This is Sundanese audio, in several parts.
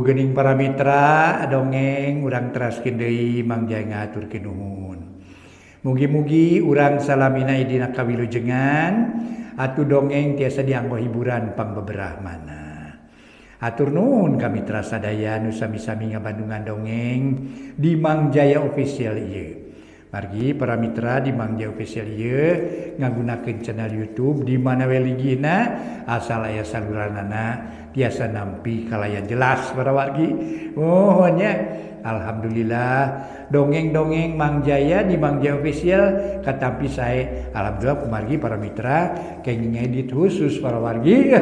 Atuh geuning para mitra dongeng urang teraskeun deui Mang Jaya ngahaturkeun nuhun. Mugi-mugi urang salamina dina kawilujengan atuh dongeng tiasa dianggo hiburan pangbeberah mana. Hatur nuhun ka mitra sadaya nu sami-sami ngabandungan dongeng di Mang Jaya Official ieu. Margi para mitra di Mang Jaya Official ieu ngagunakeun channel YouTube di mana we ligina asal aya saluranana tiasa nampi kalayan jelas para wargi. Mohon ya. Alhamdulillah dongeng-dongeng Mang Jaya di Mang Jaya Official katampi sae. Alhamdulillah kumargi para mitra kenging edit khusus para wargi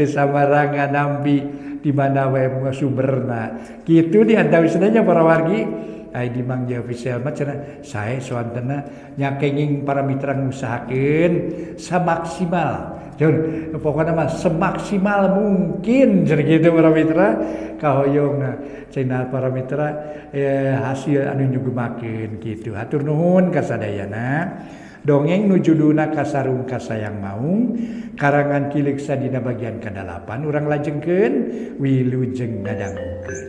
teu sambarangan nampi di mana we sumberna. Kitu di antawisna nya para wargi. Ai di Mang Jaya Official mah cenah sae soantena nya kenging para mitra ngusahakeun samaksimal. Jun, pokoknya mah semaksimal mungkin cenah kitu para mitra kahoyongna cenah para mitra hasil anu nyugemakeun kitu. Hatur nuhun kasadayana. Dongeng nu judulna Kasarung Kasayang Maung karangan Ki Leuksa dina bagian ka-8 urang lajengkeun wilujeng ngadangukeun.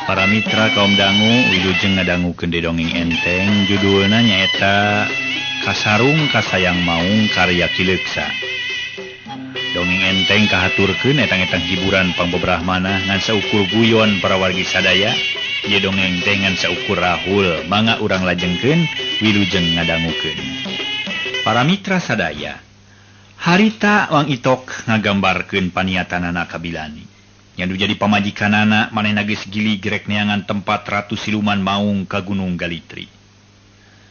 Para mitra kaum dangu wilujeng ngadangukeun deui dongeng enteng judulna nyaeta Kasarung Kasayang Maung karya Ki Leuksa. Dongeng enteng kahaturkeun etang-etang hiburan pangbeberah manah ngan saukur guyon para wargi sadaya. Ieu dongeng teh ngan saukur rahul mangga urang lajengkeun wilujeng ngadangukeun. Para mitra sadaya, harita Wang Itok ngagambarkeun paniatanana ka Bilani. Nyandu jadi pamajikanana manehna geus gili gerek neangan tempat ratu siluman maung ka Gunung Galitri.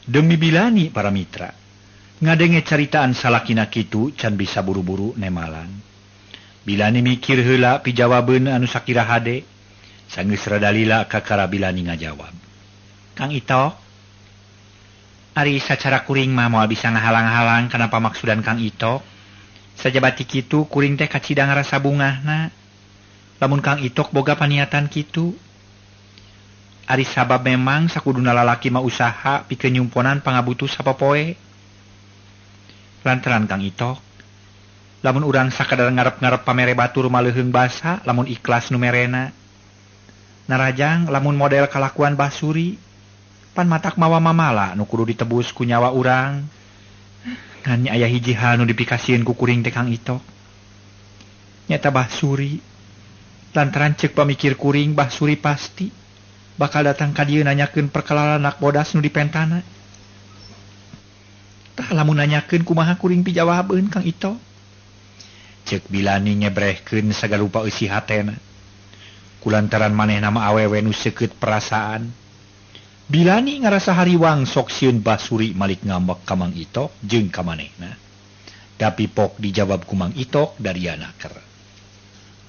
Demi Bilani para mitra, ngadenge caritaan salakina kitu can bisa buru-buru nemalan. Bilani mikir heula pijawabeun anu sakira hade, sanggeus rada lila kakara Bilani ngajawab. Kang Itok, ari sacara kuring mah moal bisa ngahalang-halang kana pamaksudan Kang Itok. Sajabati kitu kuring teh kacida ngarasa bungahna. Lamun Kang Itok boga paniatan kitu. Ari sabab memang sakuduna lalaki mah usaha pikeun nyumponan pangabutuh sapopoe. Lantaran Kang Itok, lamun urang sakadar ngarep-ngarep pamere batur maleuheung basa lamun ikhlas nu merena. Narajang lamun model kalakuan Basuri, pan matak mawa mamala nu kudu ditebus ku nyawa urang. Ngan aya hiji hal nu dipikasieun ku kuring teh Kang Itok. Nyata Basuri. Lantaran ceuk pamikir kuring Basuri pasti bakal datang ka dieu nanyakeun perkara anak bodas nu dipentana. Tah lamun nanyakeun kumaha kuring pijawabeun Kang Itok. Ceuk Bilani nyebrehkeun sagarupa eusi hatena. Kulantaran manehna mah awewe nu seukeut perasaan. Bilani ngarasa hariwang sok sieun Basuri malik ngambek ka Mang Itok jeung ka manehna. Tapi pok dijawab ku Mang Itok dari anaker.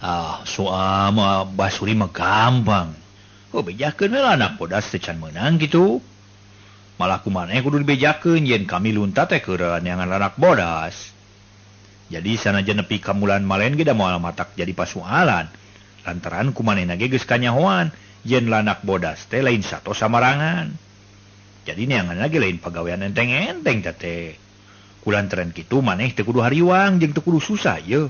Ah, soal mah Basuri mah gampang. Oh, bejakeun we lah anak bodas teh can meunang kitu. Malah ku maneh kudu dibejakeun yen kami lunta teh keur neangan anak bodas. Jadi sanajan nepi ka mulan malen ge da moal matak jadi pasualan. Lantaran ku manehna ge geus kanyahoan yen lanak bodas teh lain sato samarangan. Jadi neangan lagi lain pagawean enteng-enteng teh. Kulantaran kitu maneh teu kudu hariwang jeung teu kudu susah ye.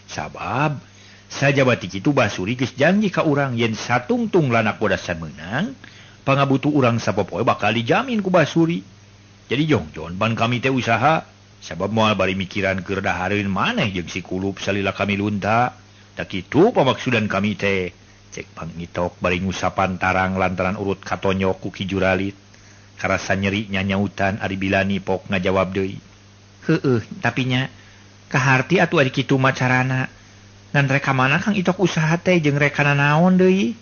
Sabab sajabati kitu Basuri geus janji ka urang yen satungtung lanak bodas can meunang, pangabutuh urang sapopoe bakal dijamin ku Basuri. Jadi jongjon ban kami teh usaha sabab moal bari mikiran keur dahareun maneh jeung si kulup salila kami lunta. Da kitu pamaksudan kami teh. Cek Mang Itok bari ngusapan tarang lantaran urut katonyok ku Ki Juralit. Karasa nyeri nyanyautan ari Bilani pok ngajawab deui. Heueuh, tapi nya kaharti atuh ari kitu mah carana. Ngan reka mana Kang Itok usaha teh jeung rekana naon deui?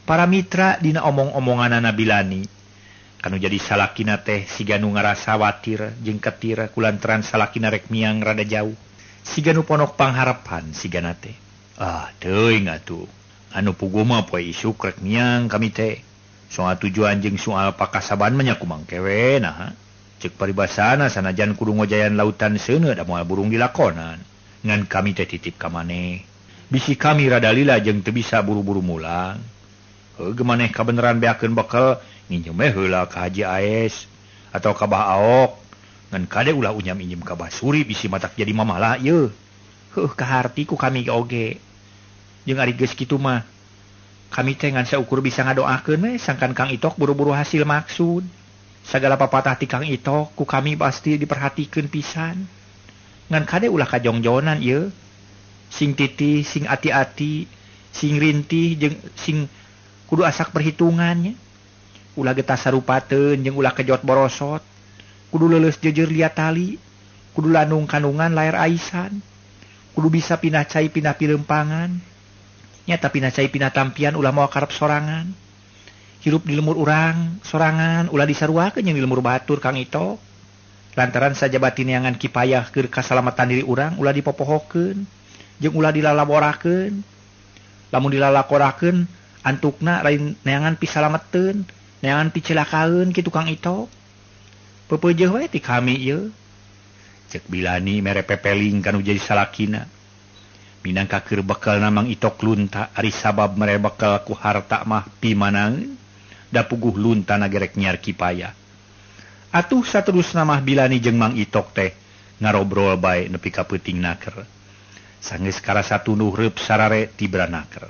Para mitra dina omong-omonganana Bilani. Kanu jadi salakina teh siga nu ngarasa watir jeung ketir kulantaran salakina rek miang rada jauh. Siga nu ponok pangharepan sigana teh. Ah, teuing atuh. Anu puguh mah poe isuk rek miang kami teh. Soal tujuan jeung soal pakasaban mah nya kumangke we naha. Ceuk paribasana sanajan kudu ngojayan lautan seuneu da moal burung dilakonan. Ngan kami teh titip ka maneh. Bisi kami rada lila jeung teu bisa buru-buru mulang. Heuh maneh kabeneran beakeun bekel nginjem we heula ka Haji Aes atau ka Bah Aok. Ngan kade ulah unyam inyim ka Basuri bisi matak jadi mamala ye. Heuh kaharti ku kami oge. Jeung ari geus kitu mah kami teh ngan saukur bisa ngadoakeun we sangkan Kang Itok buru-buru hasil maksud. Sagala papatah ti Kang Itok ku kami pasti diperhatikeun pisan. Ngan kade ulah kajongjonan ieu. Sing titih, sing ati-ati, sing rintih jeung sing kudu asak perhitungannya. Ulah getas sarupateun jeung ulah kejot borosot. Kudu leuleus jeujeur liat tali, kudu lanung kandungan layar aisan. Kudu bisa pinah cai pinah pilempangan. Nyata pinah cai pinah tampian ulah moal karep sorangan. Hirup di lemur urang sorangan ulah disaruakeun jeung di lemur batur Kang Itok. Lantaran sajabati neangan kipayah keur kasalamatan diri urang ulah dipopohokeun jeung ulah dilalaborakeun. Lamun dilalakorakeun antukna lain neangan pisalameteun, neangan picilakaeun kitu Kang Itok. Pepeujeuh we ti kami ieu. Cek Bilani mere pepeling kanu jadi salakina. Minangka keur bekelna Mang Itok lunta ari sabab mere bekel ku harta mah pimanaeun da puguh lunta na gerek nyiar kipayah. Atuh saterusna mah Bilani jeung Mang Itok teh ngarobrol bae nepi ka peuting naker. Sanggeus karasa tunduh reup sarare tibra naker.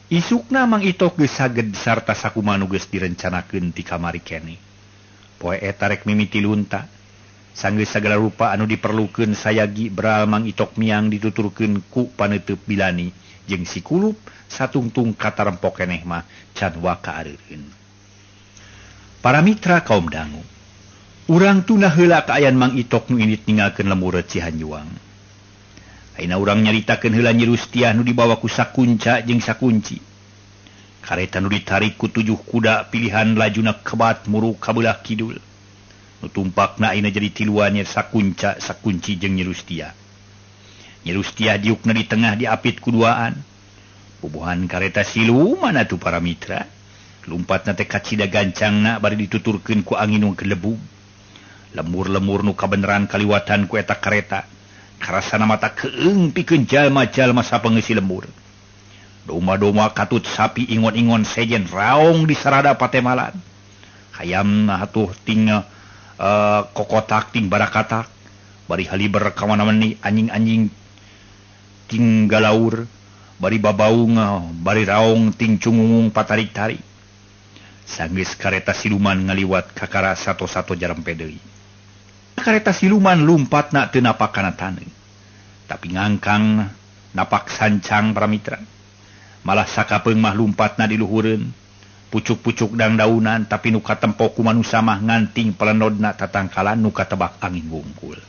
Isukna Mang Itok geus saged sarta sakumaha nu geus direncanakeun ti kamari keneh. Poe eta rek mimiti lunta. Sanggeus sagala rupa anu diperlukeun sayagi beral Mang Itok miang dituturkeun ku paneuteub Bilani jeung si Kulup satungtung katarempok keneh mah can waka areureun. Para mitra kaum dangu, urang tunah heula kaayaan Mang Itok nu indit ninggalkeun lemur Cihanjuang. Ayeuna urang nyaritakeun heula Nyi Rustiah nu dibawa ku Sakunca jeung Sakunci. Kareta nu ditarik ku 7 kuda pilihan lajuna kebat muruk ka beulah kidul. Nu tumpakna ayeuna jadi tiluan nya Sakunca, Sakunci jeung Nyi Rustiah. Nyi Rustiah diukna di tengah diapit ku duaan. Bubuhan kareta siluman atuh para mitra. Lumpatna teh kacida gancangna bari dituturkeun ku angin nu gelebug. Lemur-lemur nu kabeneran kaliwatan ku eta kareta. Karasana mata keung pikeun jalma-jalma sapengeusi lembur. Domba-domba katut sapi ingon-ingon sejen raong di sarada patemalan. Hayam atuh ting kokotak ting barakatak. Bari haliber kamana-mani anjing-anjing ting galaur. Bari babaung bari raong ting cungungung patarik-tarik. Sanggeus kareta siluman ngaliwat kakara sato-sato jarampe deui. Kareta siluman lumpatna teu napak kana taneuh. Tapi ngangkang napak sancang para mitra. Malah sakapeung mah lumpatna di luhureun. Pucuk-pucuk dangdaunan tapi nu katempo ku manusa mah nganting pelenodna tatangkalan nu katebak angin wungkul.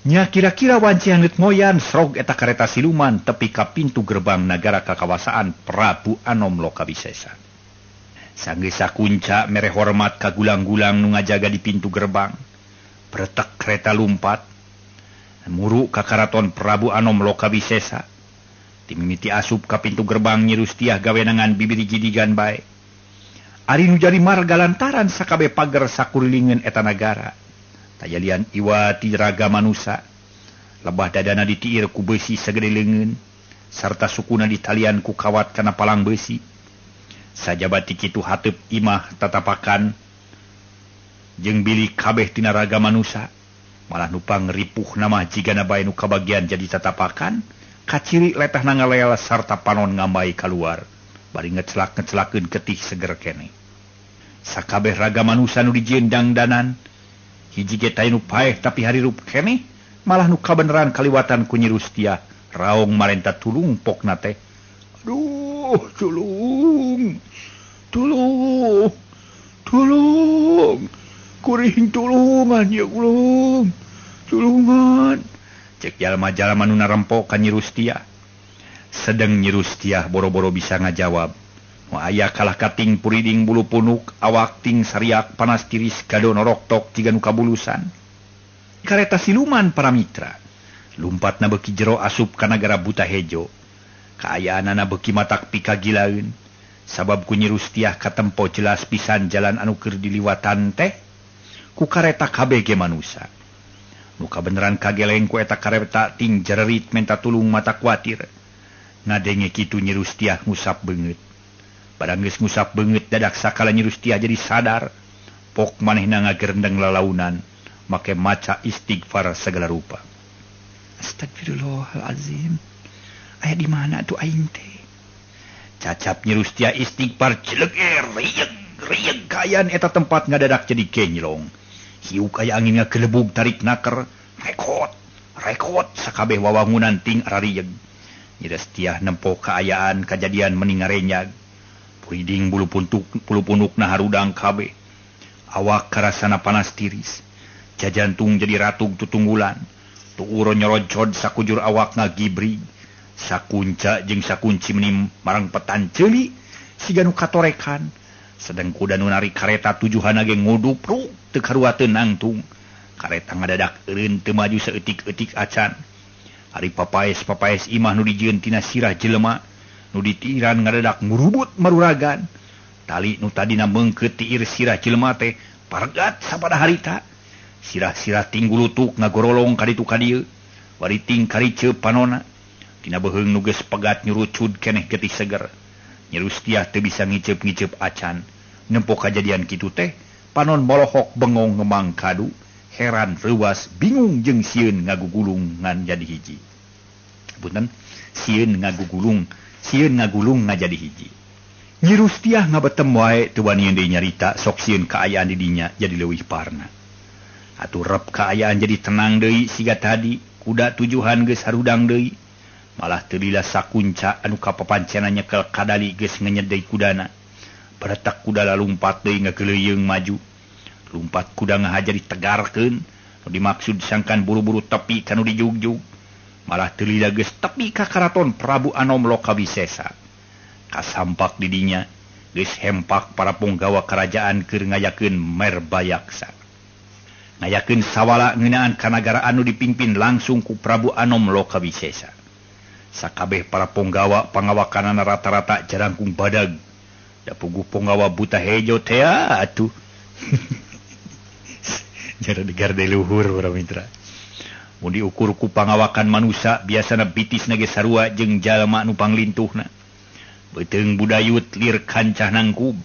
Nya kira-kira wanci haneut ngoyan srog eta kareta siluman tepi ka pintu gerbang nagara kakawasaan Prabu Anom Lokabisesa. Sanggeus Sakunca mere hormat ka gulang-gulang nu ngajaga di pintu gerbang. Pretek kereta lumpat muru ka karaton Prabu Anom Lokabisesa. Timimiti asup ka pintu gerbang Nyi Rustiah gawenangan bibiri gidigan bae. Ari nu jadi marga lantaran sakabe pager sakurilingeun eta nagara. Tayalian iwa ti raga manusa. Lebah dadana ditiir ku beusi sagede leungeun sarta sukuna ditalian ku kawat kana palang beusi. Sajabati kitu hateup imah tatapakan jeung bilik kabeh tina raga manusa. Malah nupang ripuh nama jigana bae nu kabagian jadi tatapakan kaciri letahna ngaleel sarta panon ngambai kaluar bari ngecelak-ngecelakeun ketih seger keneh. Sakabeh raga manusa nu dijieun dangdanan hiji ge teh nu paeh tapi harirup keneh malah nu kabeneran kaliwatan ku Nyi Rustiah raong marenta tulung pokna teh. Aduh, tulung. Tulung. Tulung. Kuring tulungan ya ulung. Tulungan. Cek jalma-jalma nu narempo ka Nyi Rustiah. Sedeng Nyi Rustiah boro-boro bisa ngajawab. Nu aya kalah kating puriding bulu punuk, awak ting sariak panas tiris gado noroktok jiga nu kabulusan. Kareta siluman para mitra. Lumpatna beuki jero asup ka nagara Buta Hejo. Kaayaanana beuki matak pikagilaeun. Sabab ku Nyi Rustiah katempo jelas pisan jalan anu keur diliwatan teh ku kareta kabeh ge manusa. Nu kabeneran kageleng ku eta kareta ting jererit menta tulung mata kuatir. Ngadenge kitu Nyi Rustiah ngusap beungeut. Barang geus ngusap beungeut dadak sakala Nyi Rustiah jadi sadar. Pok manehna ngagerendeng lalaunan. make maca istighfar segala rupa. Astagfirullahalazim. Aya di mana tuh aing teh? Cacap Nyi Rustia istighfar celeger rieg rieg kaayaan eta tempat ngadadak jadi kenyelong. Hiu kaya angin ngagelebug tarik naker, rekot rekot sakabeh wawangunan ting ararieg. Nyi Rustiah nempo kaayaan kajadian meni ngarenyag. Puriding bulu puntuk bulu punukna harudang kabeh. Awak karasana panas tiris. Jajantung jadi ratug tutunggulan. Tuuro nyorocod sakujur awak ngagibrig. Sakunca jeung sakunci meni marang petan ceuli siga nu katorekan. Sedang kuda nu narik kareta tujuhana ge ngudupruk teu karuateun nangtung. Kareta ngadadak eureun teu maju saeutik-eutik acan. Ari papaes-papaes imah nu dijieun tina sirah jelema nu ditiiran ngadadak ngurubut maruragan. Tali nu tadina meungkeut tiir sirah jelema teh pargat sapada harita. Sirah-sirah tinggulutuk ngagorolong ka ditu ka dieu. Bari ting kariceup panona. Tina beuheung nu geus pegat nyurucud keneh getih seger. Nyi Rustiah teu bisa ngiceup-ngiceup acan. Nempo kajadian kitu teh panon molohok bengong ngemang kadu, heran reuas bingung jeung sieun ngagugulung ngan jadi hiji. Punten, sieun ngagugulung, sieun ngagulung ngajadi hiji. Nyi Rustiah ngabetem wae teu wani deui nyarita sok sieun kaayaan di dinya jadi leuwih parna. Atuh rep kaayaan jadi tenang deui siga tadi, kuda tujuhan geus harudang deui. Malah teu lila sakunca anu kapapancena nyekel kadali geus ngenyedei kudana. Baretak kuda lalumpat deui ngageleuyeung maju. Lumpat kuda ngahaja ditegarkeun, nu dimaksud sangkan buru-buru tepi kanu dijugjug. Malah teu lila geus tepi ka karaton Prabu Anom Lokawisesa. Kasampak di dinya geus hempak para punggawa kerajaan keur ngayakeun merbayaksa. Ngayakeun sawala ngeunaan kanagaraan nu dipimpin langsung ku Prabu Anom Lokawisesa. Sakabeh para punggawa pangawakanana rata-rata jarangkung badag. Da puguh punggawa buta hejo teh atuh. Jara digarde luhur para mitra. Mun diukur ku pangawakan manusa biasana bitisna ge sarua jeung jalma nu panglintuhna. Beuteung budayut lir kancah nangkub.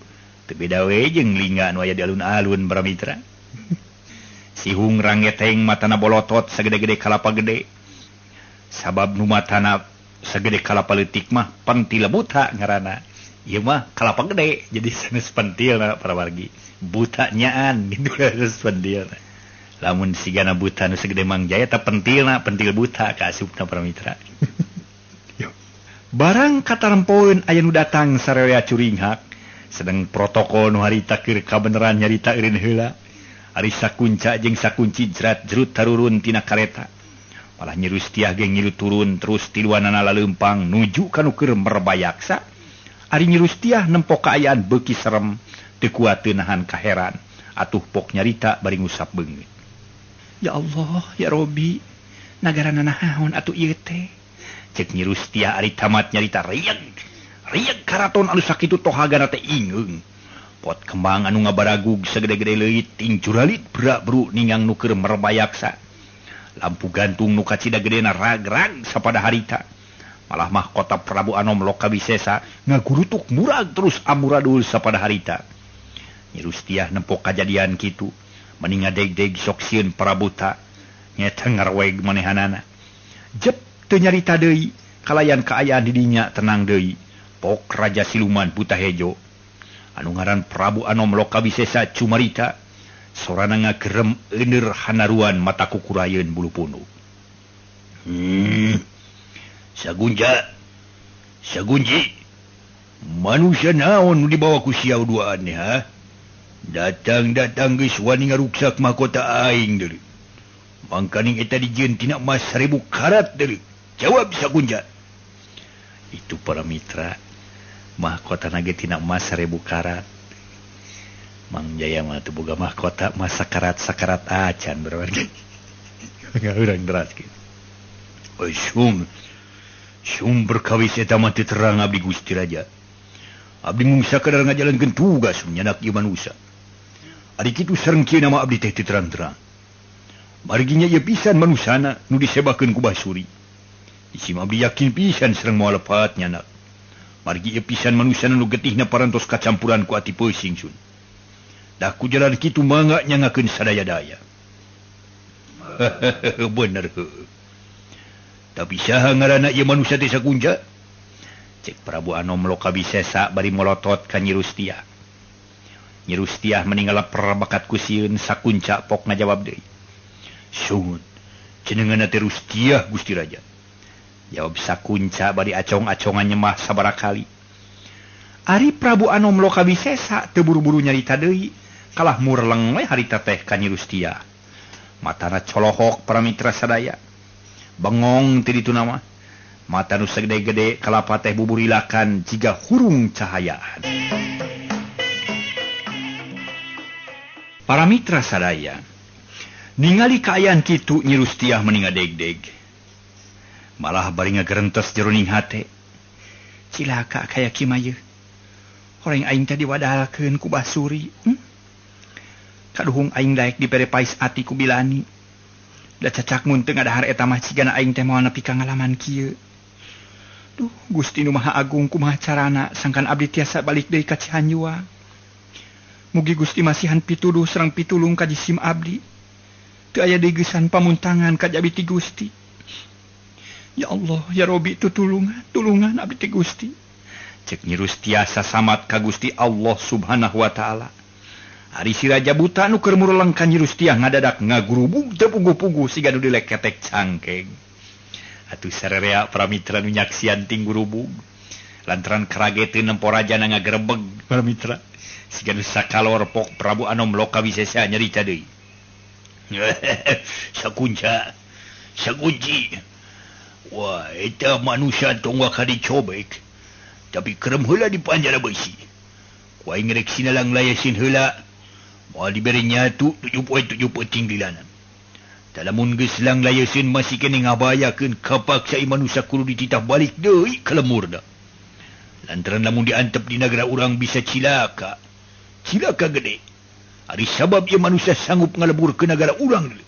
Teu beda we jeung lingga nu aya di alun-alun para mitra. Sihung rangeteng matana bolotot sagede-gede kalapa gede. Sabab nu matana sagede kalapa leutik mah pentil buta ngaranna. Ieu mah kalapa gede jadi sanes pentil para wargi. Buta nyaan gitu sanes pentil. Lamun sigana buta nu sagede Mang Jaya ta pentilna pentil buta kaasupna para mitra. Barang katarempoeun aya nu datang sararea curinghak. Sedang protokol nu harita keur kabeneran nyarita eureun heula. Ari sakunca jeung sakunci jerat jerut tarurun tina kareta. Malah Nyi Rustiah ge ngilu turun terus tiluanana laleumpang nuju ka nu keur merbayaksa. Ari Nyi Rustiah nempo kaayaan beuki serem teu kuat teu nahan kaheran. Atuh pok nyarita bari ngusap beungeut. Ya Allah, ya Robi, nagarana naon atuh ieu teh? Cek Nyi Rustiah ari tamat nyarita rieg. Rieg karaton anu sakitu tohagana teh ingeung. Pot kembang anu ngabaragug sagede-gede leuit ting curalit bra-bru ningang nu keur merbayaksa. Lampu gantung nu kacida gedena rag-rag sapada harita. Malah mahkota Prabu Anom Lokawisesa ngagurutuk murag terus amuradul sapada harita. Nyi Rustiah nempo kajadian kitu, meni ngadeg-deg sok sieun Prabuta nyeta ngarweg manehanana. Jep teu nyarita deui, kalayan kaayaan di dinya tenang deui. Pok Raja Siluman Buta Hejo anu ngaran Prabu Anom Lokawisesa cumarita. Sorana ngagerem euneur hanaruan mata kukurayeun bulu punuk. Sagunja, sagunji, manusia naon nu dibawa ku siau duaan ha? Datang-datang geus wani ngaruksak mahkota aing deui. Mangkaning eta dijieun tina emas 1000 karat deui. Jawab Sagunja. Itu para mitra, mahkota ge tina emas 1000 karat. Mang Jaya mah teu boga mahkota mah sakarat-sakarat acan berarti. Urang deras kitu. Oi sum. Sumber kawis eta mah teu terang abdi Gusti Raja. Abdi mung sakadar ngajalankeun tugas nyanak ieu manusa. Ari kitu sareng kieu nama abdi teh teu terang-terang. Marginya ieu pisan manusana nu disebakeun ku Basuri. Isim abdi yakin pisan sareng moal lepat nyanak. Margi ieu pisan manusana nu getihna parantos kacampuran ku ati peusing sun. Dah ku jalan kitu mangga nyangakeun sadaya-daya. Bener heuh. Tapi saha ngaranna ieu manusia teh Sakunca? Cek Prabu Anom Loka Wisesa bari molotot ka Nyi Rustiah. Nyi Rustiah meninggal bakat ku sieun Sakunca pok ngajawab deui. Sungut, cenengeunna teh Rustiah Gusti Raja. Jawab Sakunca bari acong-acongan nyemah sabaraha kali. Ari Prabu Anom Loka Wisesa teu buru-buru nyarita deui, kalah murleng we harita teh ka Nyi Rustiah. Matana colohok para mitra sadaya. Bengong ti ditu nama. Mata nu sagede-gede kalapa teh buburilakan jiga hurung cahayaan. Para mitra sadaya, ningali kaayaan kitu Nyi Rustiah meni ngadegdeg. Malah bari ngagerentes jeroning hate. Cilaka kaya kieu horeng aing teh diwadalkeun ku Basuri. Kaduhung aing daek dibere pais ati ku Bilani. Da cacak mun teu ngadahar eta mah cigana aing teh moal nepi ka ngalaman kieu. Duh, Gusti nu Maha Agung kumaha carana sangkan abdi tiasa balik deui ka Cihanjuang. Mugi Gusti masihan pituduh sareng pitulung ka jisim abdi. Teu aya deui geusan pamuntangan ka jabi ti Gusti. Ya Allah, ya Robi, tutulungan, tulungan abdi ti Gusti. Cek Nyi Rustiah sasamat ka Gusti Allah Subhanahu wa taala. Ari si Raja Buta nu keur mureleng ka Nyi Rustiah ngadadak ngagurubug teu puguh-puguh siga nu dileketek cangkeng. Atuh sarerea para mitra nu nyaksian ting gurubug. Lantaran karageteun nempo rajana ngagerebeg para mitra. Siga nu sakalor pok Prabu Anom Loka Wisesa nyarita deui. Sakunca, sakunci. Wah, eta manusia tong waka dicobek. Tapi kerem heula di panjara besi. Ku aing rek sinalang layasin heula. Moal dibere nyatu 7 poe 7 peuting dilana. Talamun geus lang layasin masih keneh ngabayakeun kapaksa manusia kudu dititah balik deui ka lemurna. Lantaran lamun diantep di nagara urang bisa cilaka. Cilaka gede. Ari sabab ieu manusia sanggup ngalebur ke nagara urang deui.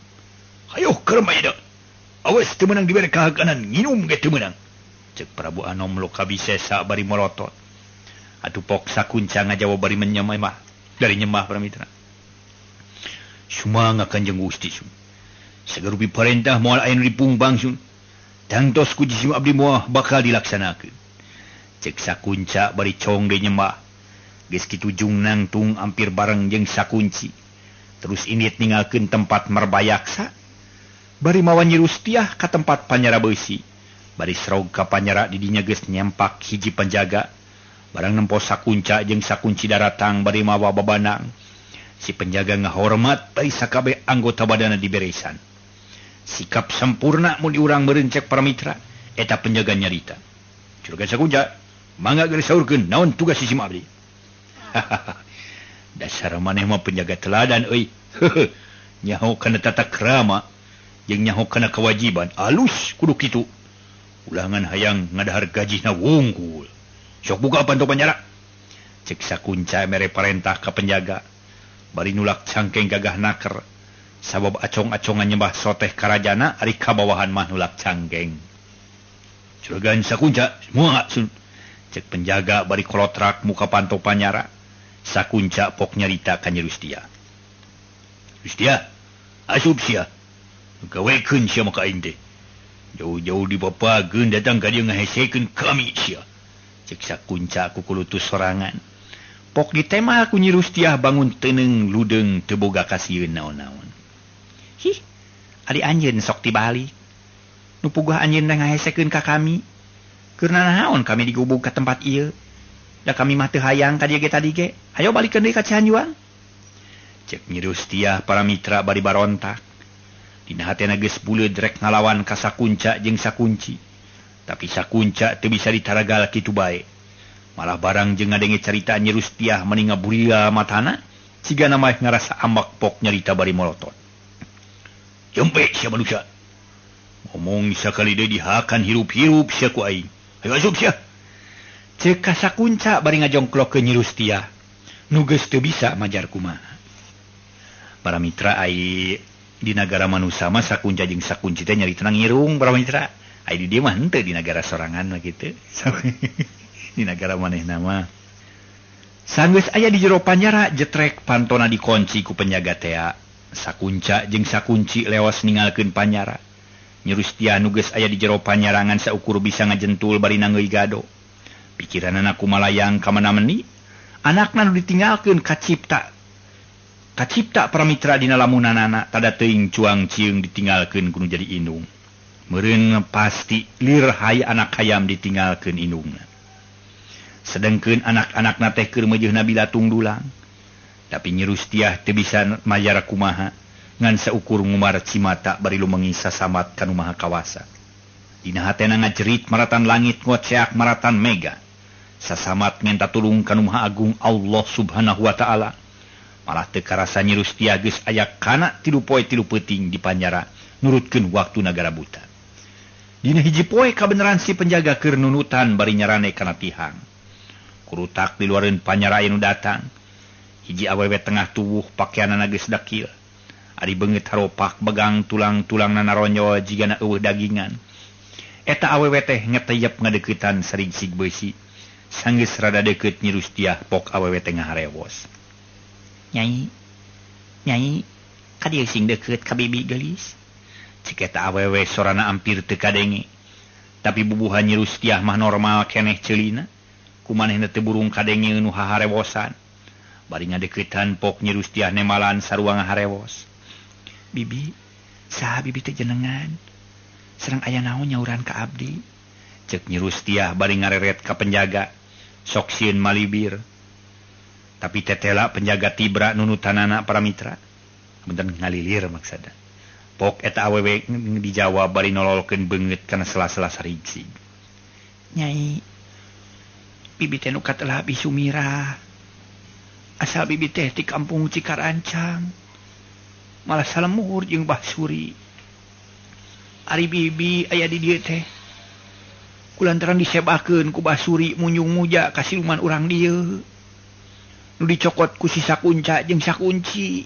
Hayoh kerem ayeuna. Awas teu meunang dibere kahakanan nginum ge teu meunang. Cek Prabu Anom Loka Wisesa bari molotot. Atuh pok Sakunca ngajawab bari menyemah mah. Dari nyemah para mitra. Sumangga Kanjeng Gusti sun. Sagarupi parentah moal aya nu dipungbang sun. Tangtos ku jisim abdi moal bakal dilaksanakeun. Cek Sakunca bari cong deui nyemah. Geus kitu jung nangtung ampir bareng jeung Sakunci. Terus indit ninggalkeun tempat merbayaksa. Bari mawa Nyi Rustiah ka tempat panyara beusi. Bari serog ka panyara di dinya geus nyempak hiji penjaga. Barang nempo Sakunca jeung Sakunci daratang bari mawa babanang. Si penjaga ngahormat bari sakabeh anggota badana diberesan. Sikap sempurna mun diurang meureun cek para mitra, eta penjaga nyarita. Juragan Sakunca, mangga geus saurkeun naon tugas si abdi. Dasar maneh mah penjaga teladan euy. Nyaho kana tata krama jeung nyaho kana kewajiban alus kudu kitu. Ulangan hayang ngadahar gajihna wungkul. Sok buka panto penjara. Cek Sakunca mere parentah ka penjaga. Bari nulak cangkeng gagah naker. Sabab acong-acongan nyembah soteh karajana ari kabawahan mah nulak cangkeng. Juragan Sakunca, semua sun. Cek penjaga bari kolotrak muka panto panyara. Sakunca pok nyarita ka Nyi Rustiah. Rustiah, asup sia. Gawekeun sia maka aing teh. Jauh-jauh di bapageun datang ka dieu ngahesekeun kami sia. Cek Sakunca ku kulutus sorangan. Pok ditema ku Nyi Rustiah bangun teuneng ludeung teu boga kasieun naon-naon. Hih, ari anjeun sok tibalik. Nu puguh anjeun teh ngahesekeun ka kami. Keur nanaon kami digubug ka tempat ieu? Da kami mah teu hayang ka dieu ge tadi ge. Hayo balikeun deui ka Cihanjuang. Cek Nyi Rustiah para mitra bari barontak. Dina hatena geus buleud rek ngalawan ka Sakunca jeung Sakunci. Tapi Sakunca teu bisa ditaragal kitu bae. Malah barang jeung ngadenge carita Nyi Rustiah meni ngaburia matana, cigana mah ngarasa ambak pok nyarita bari molotot. Jempe sia manusia. Ngomong sakali deui dihakan hirup-hirup sia ku aing. Hayo asup sia. Cek ka Sakunca bari ngajongklok ke Nyi Rustiah. Nu geus teu bisa majar kumaha. Para mitra ai di nagara manusia mah Sakunca jeung Sakunci teh nyarita ngirung para mitra. Ai di dieu mah henteu di nagara sorangan mah kitu. Di nagara manehna mah. Sanggeus aya di jero panjara jetrek pantona dikunci ku penjaga tea. Sakunca jeung sakunci lewas ninggalkeun panyara. Nyi Rustiah nu geus aya di jero panyarangan saukur bisa ngajentul bari nangeui gado. Pikiranana kumalayang ka mana-meni, anakna nu ditinggalkeun kacipta. Kacipta paramitra dina lamunanana tada teuing cuang cieung ditinggalkeun kudu jadi indung. Meureun pasti lir hay anak hayam ditinggalkeun indungna. Sedengkeun anak-anakna teh keur meujeuhna bilatung dulang. Tapi Nyi Rustiah teu bisa mayar kumaha ngan saukur ngumar cimata bari lumengi sasamat ka nu Maha Kawasa. Dina hatena ngajerit maratan langit ngoceak maratan mega. Sasamat ngenta tulung ka nu Maha Agung Allah Subhanahu wa taala. Malah teu karasa Nyi Rustiah geus aya kana 3 poe 3 peuting di panjara nurutkeun waktu nagara buta. Dina hiji poe kabeneran si penjaga keur nunutan bari nyarane kana tihang. Kurutak di luareun panyara anu datang. Hiji awewe tengah tuwuh pakaianana geus dakil. Ari beungeut haropak begang tulang-tulangna naronyol jigana eueuh dagingan. Eta awewe teh ngeteyep ngadeuketan sarigsig beusi. Sanggeus rada deukeut Nyi Rustiah pok awewe teh ngaharewos. Nyai, nyai, ka dieu sing deukeut ka bibi geulis. Cek eta awewe sorana ampir teu kadenge. Tapi bubuhan Nyi Rustiah mah normal keneh ceulina. Kumanehna teu burung kadenge nu haharewosan. Bari ngadeuketan pok Nyi Rustiah nemalan sarua ngaharewos. Bibi, saha bibi teh jenengan? Sareng aya naon nyauran ka abdi? Cek Nyi Rustiah bari ngareret ka penjaga. Sok sieun malibir. Tapi tetela penjaga tibra nunutanana para mitra. Benten ngalilir maksada. Pok eta awewe dijawab bari nololkeun beungeut kana sela-sela sarigsig. Nyai, bibi teh nu katelah Bi Sumirah. Asal bibi teh ti kampung Cikarancang. Malah salemur jeung Basuri. Ari bibi aya di dieu teh. Kulantaran disebakeun ku Basuri munjung muja ka siluman urang dieu. Nu dicokot ku si Sakunca jeung Sakunci.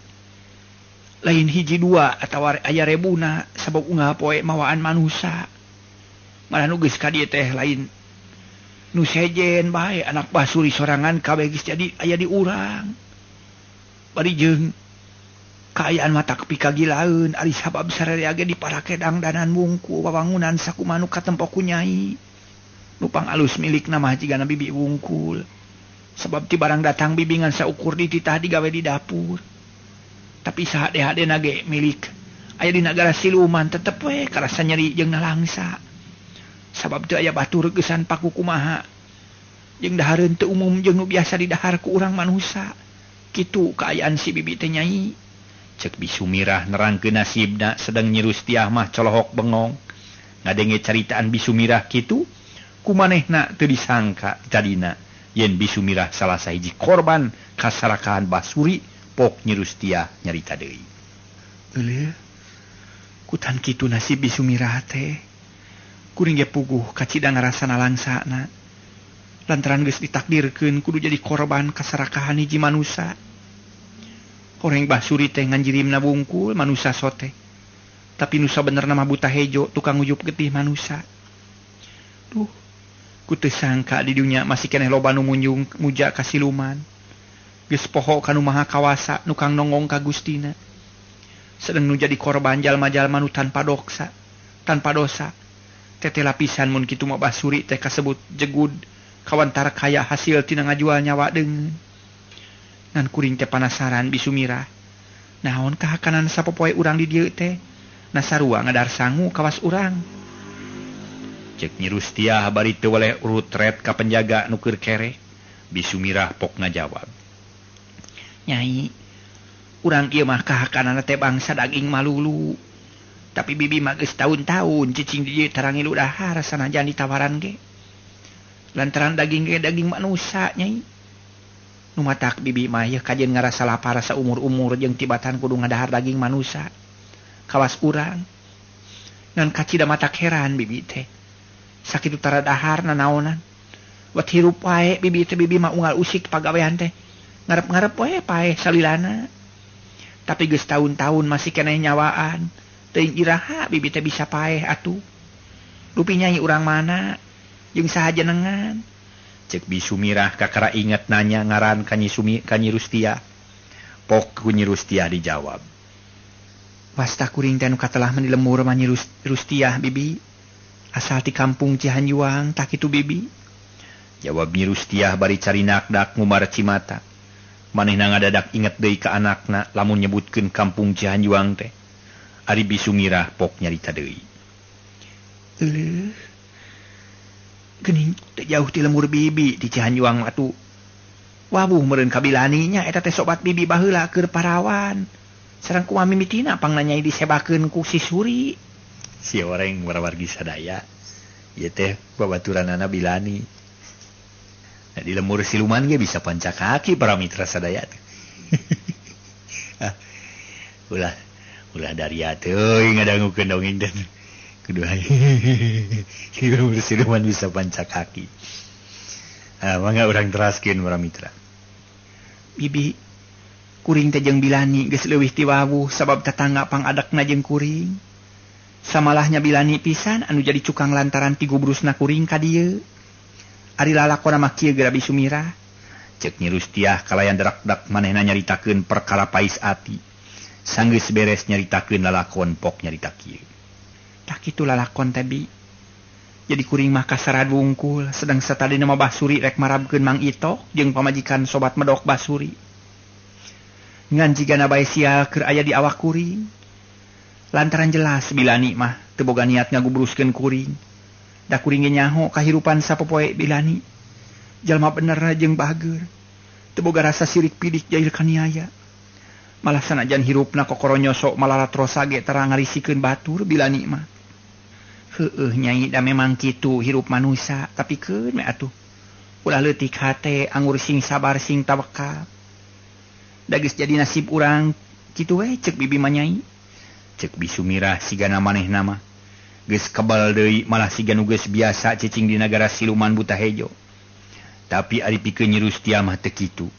Lain hiji dua atawa aya rebuna sabab unggal poe mawaan manusa. Malah nu geus ka dieu teh lain nu sejen bae anak Basuri sorangan kabeh geus jadi aya di urang. Bari jeung kaayaan mata pikagilaeun ari sabab sararea ge diparake dangdanan wungku wawangunan sakumaha nu katempo ku nyai. Nu pangalus milikna mah jigana bibi wungkul. Sabab ti barang datang bibi ngan saukur dititah digawe di dapur. Tapi sahade-hadena ge milik aya di nagara siluman tetep we karasa nyeri jeung nalangsa. Sabab teu aya batur geusan paku kumaha jeung dahareun teu umum jeung nu biasa didahar ku urang manusa. Kitu kaayaan si bibi teh nyai. Cek Bi Sumirah nerangkeun nasibna sedang Nyi Rustiah mah colohok bengong. Ngadenge caritaan Bi Sumirah kitu kumanehna teu disangka tadina yen Bi Sumirah salah sahiji korban kasarakahan Basuri. Pok Nyi Rustiah nyarita deui. Euleuh, kutan kitu nasib Bi Sumirah teh. Kuring ge puguh kacida ngarasa nalangsana. Lantaran geus ditakdirkeun kudu jadi korban kasarakahan hiji manusa. Horeng Basuri teh nganjirimna bungkul manusa sote. Tapi nu sabenerna mah buta hejo tukang nguyup getih manusa. Duh, ku teu sangka di dunya masih keneh loba nu munjung muja ka siluman. Geus poho ka nu Maha Kawasa nu kang nonggong ka Gustina. Sedeng nu jadi korban jalma-jalma nu tanpa dosa, tanpa dosa. Tete lapisan mun kitu mah Basuri teh kasebut jegud kawantar kaya hasil tina ngajual nyawa deungeun. Ngan kuring teh panasaran Bi Sumirah. Naon kahakanan sapopoe urang di dieu teh? Nasarua ngadar sangu kawas urang. Cek Nyi Rustiah bari teu weleh urutret ka penjaga nu keur kereh. Bi Sumirah pok ngajawab. Nyai, urang ieu mah kahakanana teh bangsa daging malulu. Tapi bibi mah geus taun-taun cicing di dieu tarangilu dahar sanajan ditawaran ge. Lantaran daging ge daging manusa nyai. Nu matak bibi mah yeuh kajeun ngarasa lapar saumur-umur jeung tibatan kudu ngadahar daging manusa. Kawas urang. Ngan kacida matak heran bibi teh. Sakitu tara dahar nanaonan. Wat hirup wae bibi teh bibi mah unggal usik pagawean teh. Ngarep-ngarep wae paeh salilana. Tapi geus taun-taun masih keneh nyawaan. Teuing iraha bibi teh bisa paeh atuh. Rupi nyai urang mana jeung saha jenengan. Cek Bi Sumirah kakara inget nanya ngaran ka Nyi Rustiah. Pok ku Nyi Rustiah dijawab. Wasta kuring teh nu katelah mah di lemur mah Nyi Rustiah bibi. Asal ti kampung Cihanjuang tah kitu bibi. Jawab Nyi Rustiah bari carinak-dak ngumar cimata. Manehna ngadadak inget deui ka anakna lamun nyebutkeun kampung Cihanjuang teh. Ari Bisumirah pok nyarita deui. Euleuh. Geuning teu jauh ti lemur bibi di Cihanjuang mah atuh. Wabuh meureun kabilani nya eta teh sobat bibi baheula keur parawan. Sareng kumaha mimitina pangnanyai disebakeun ku si Suri. Si oreng warwargi sadaya. Ieu teh babaturanana Bilani. Nah, di lemur siluman ge bisa pancak kaki para mitra sadaya teh. Ah, ulah ulah daria teuing ngadangukeun dongeng teh. Kedua di lemur siluman bisa pancak kaki. Ah, mangga urang teraskeun para mitra. Bibi kuring teh jeung Bilani geus leuwih ti wawuh sabab tatangga pangadakna jeung kuring. Samalahnya Bilani pisan anu jadi cukang lantaran ti gubrusna kuring ka dieu. Ari lalakona mah kieu geura Bisumirah. Cek Nyi Rustiah kalayan darak-dak manehna nyaritakeun perkara pais ati. Sanggeus beres nyaritakeun lalakon pok nyarita kieu. Tah kitu lalakon teh bi. Jadi kuring mah kasarad wungkul sedang satadina mah Basuri rek marabkeun Mang Itok jeung pamajikan sobat medok Basuri. Ngan jigana bae sial keur aya di awak kuring. Lantaran jelas Bilani mah teu boga niat ngagubruskeun kuring. Da kuring ge nyaho kahirupan sapopoe Bilani. Jalma bener jeung bageur. Teu boga rasa sirik pidik jail kaniaya. Malah sanajan hirupna kokoronyoso malarat rosa ge tara ngarisikeun batur Bilani mah. Heueuh nyai da memang kitu hirup manusia tapi keun we atuh. Ulah leutik hate anggur sing sabar sing tawakal. Da geus jadi nasib urang kitu we ceuk bibi mah nyai. Ceuk Bisumirah sigana manehna mah. Geus kebal deui malah siga nu geus biasa cicing di nagara siluman buta hejo. Tapi ari pikeun Nyi Rustiah mah teu kitu.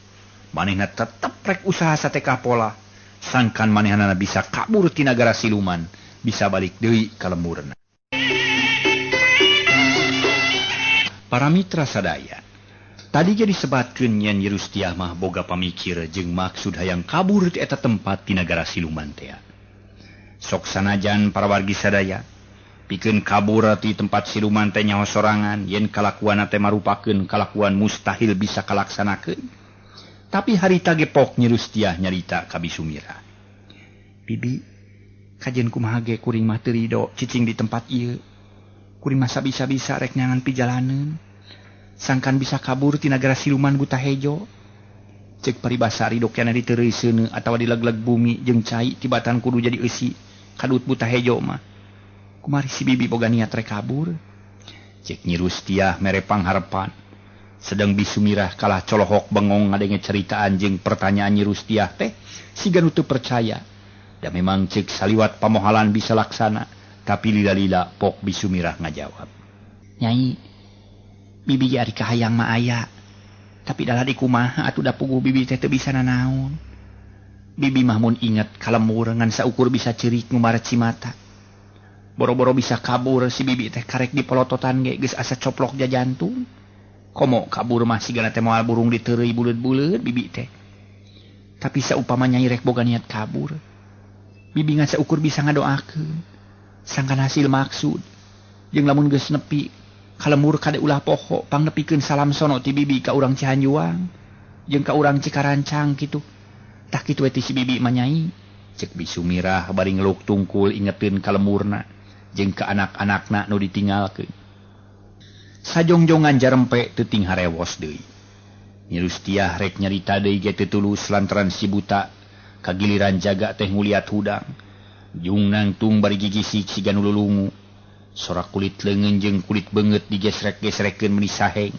Manehna tetep rek usaha sateka pola. Sangkan manehna bisa kabur ti nagara siluman, bisa balik deui ka lemurna. Para mitra sadaya, tadi ge disebatkeun yen Nyi Rustiah mah boga pamikir jeung maksud hayang kabur ti eta tempat ti nagara siluman tea. Sok sanajan para wargi sadaya, pikeun kabur ti tempat siluman teh nyaho sorangan yen kalakuanna teh marupakeun kalakuan mustahil bisa kalaksanakeun. Tapi harita ge pok Nyi Rustiah nyarita ka Bisumirah. Bibi, kajeun kumaha ge kuring mah teu rido cicing di tempat ieu. Kuring mah sabisa-bisa rek nyangan pijalaneun. Sangkan bisa kabur ti nagara siluman buta hejo. Ceuk paribasa ridok yana diteureuy seuneu atawa dileg-leg bumi jeung cai tibatan kudu jadi eusi kadut buta hejo mah. Kumari si bibi boga niat rek kabur. Cek Nyi Rustiah mere pangharepan. Sedang Bisumirah kalah colohok bengong ngadenge ceritaan jeung pertanyaan Nyi Rustiah teh siga nu teu percaya. Da memang ceuk saliwat pamohalan bisa laksana, tapi lila-lila pok Bisumirah ngajawab. Nyai, bibi ge ari kahayang mah aya. Tapi dalah di kumaha atuh da puguh bibi teh teu bisa nanaon. Bibi mah mun inget ka lemur ngan saukur bisa ceurik ngumaret cimata. Boro-boro bisa kabur si bibi teh karek dipolototan ge geus asa coplok jajantung. Komo kabur mah sigana teh moal burung diteureuy buleud-buleud bibi teh. Tapi saupama nyai rek boga niat kabur, bibi ngan saukur bisa ngadoakeun. Sangkan hasil maksud. Jeung lamun geus nepi ka lemur kade ulah poho pangnepikeun salam sono ti bibi ka urang Cihanjuang jeung ka urang Cikarancang kitu. Tah kitu we ti si bibi mah nyai. Ceuk Bisumirah bari ngeluk tungkul ingeteun ka lemurna jeung ka anak-anakna nu ditinggalkeun. Sajongjongan jarempe teuting harewos deui. Nyi Rustiah rek nyarita deui ge teu tulus lantaran si buta kagiliran jaga teh nguliat hudang. Jung nangtung bari gigisik siga nu lulungu. Sorak kulit leungeun jeung kulit beungeut digesrek-gesrekeun meuni saheng.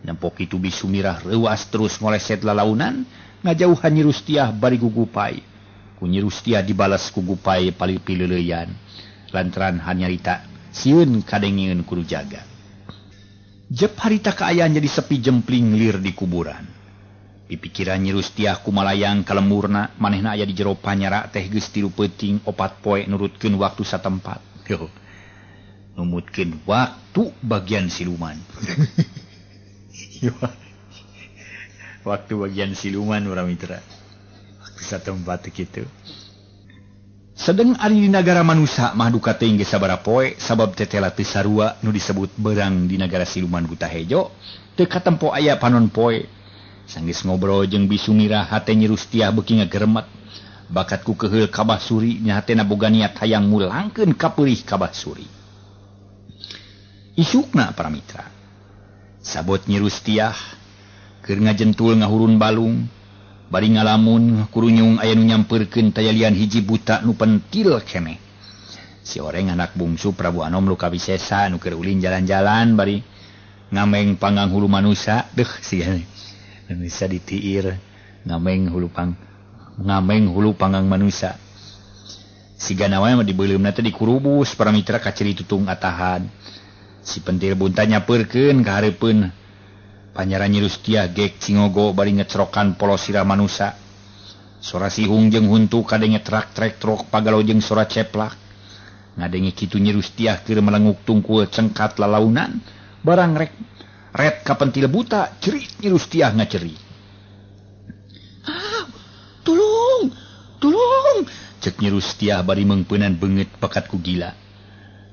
Nempok kitu Bisumirah reuas terus ngoleset lalaunan ngajauhan Nyi Rustiah bari gugupai. Ku Nyi Rustiah dibalas ku gupai palipileuleyan. Lantaran hanyarita sieun kadengeun kudu jaga. Jep harita kaayaan jadi sepi jempling lir di kuburan. Pipikiran Nyi Rustiah kumalayang ka lemurna, manehna aya di jero panyara teh geus 3 peuting 4 poe nurutkeun waktu satempat. Yo. Numutkeun waktu bagian siluman. Waktu bagian siluman urang mitra. Waktu satempat kitu. Sedeng ari di nagara manusa mah duka teuing ge sabaraha poe sabab tetela teu sarua nu disebut berang di nagara siluman Buta Hejo teu katempo aya panon poe. Sanggeus ngobrol jeung Bisumira hate Nyi Rustiah beuki ngageremet. Bakat ku keheul ka Basuri nya hatena boga niat hayang mulangkeun kapeurih ka Basuri. Isukna para mitra. Sabot Nyi Rustiah keur ngajentul ngahurun balung bari ngalamun kurunyung aya nu nyampeurkeun tayalian hiji buta nu pentil keneh. Si oreng anak bungsu Prabu Anom nu kawisesa nu keur ulin jalan-jalan bari ngameng panggang hulu manusa deuh sia manusa ditiir ngameng hulu pang ngameng hulu panggang manusa. Sigana wae mah dibeuleumna teh dikurubus para mitra kaciri tutung atahan. Si pentil bunta nyampeurkeun ka hareupeun Panyara Nyi Rustiah gek cingogo bari ngecerokan polos sirah manusa. Sora sihung jeung huntu kadenge trak-trek trok pagalo jeung sora ceplak. Ngadenge kitu Nyi Rustiah keur melenguk tungkul cengkat lalaunan barang rek ret ka pentil buta cerit Nyi Rustiah ngacerit. Ah, tulung, tulung, cek Nyi Rustiah bari meungpeunan beungeut pekat ku gila.